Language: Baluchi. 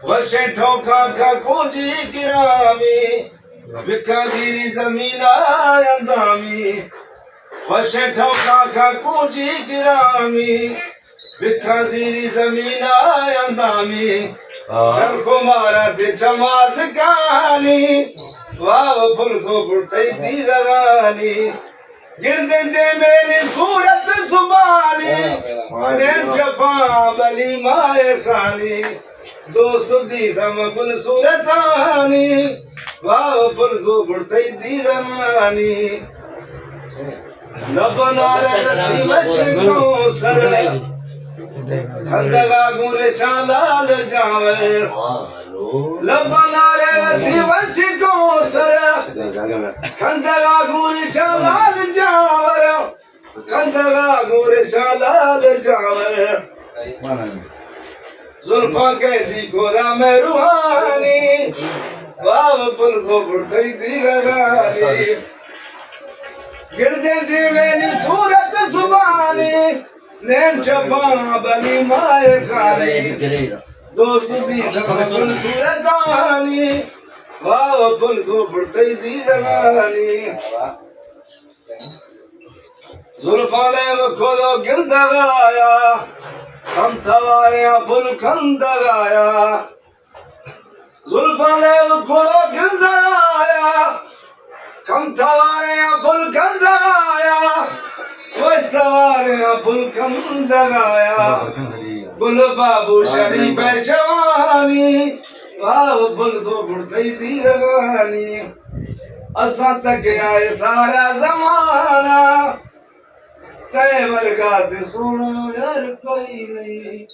وشیں ٹوکاں کا کونجی گرامی، بکا زیری زمین ءَ اندامی۔ وشیں ٹوکاں کا کونجی گرامی، بکا زیری زمین ءَ اندامی۔ آہ۔ شر کو مارا دے چماس کانی، واو پل کو بڑتے دی زبانی۔ گردیں دیمینی صورت زبانی، نیم چپاں بلی مائے خانی۔ دوست دیدم گل صورتانی، واو پل زو بڑتے دیدمانی۔ لبنارے وتی وچکوں سر، کندگا گورے چاں لال جاور۔ لبنارے وتی وچکوں سر، کندگا گورے چاں لال جاور۔ کندگا گورے چاں لال جاور۔ زلفاں قیدی گورا مہروانی، واو پل زو بڑتے دی رگانی۔ گردیں دیمینی صورت زبانی، نیم چپاں بلی مائے خانی۔ دوست دیدم گل صورتانی، واو پل زو بڑتے دی رگانی۔ زلفاں لیو کلو گندگایا، کم تواریں پل کندگایا۔ زلفاں لیو کلو گندگایا، کم تواریں پل گندگایا، وش تواریں پل گندگایا۔ گل بابو شریف جوانی، واو پل زو بڑتے دی رگانی۔ اساں تک آئے سارا زمانہ، تئے ورگا تے سوہنو یار کوئی نہیں۔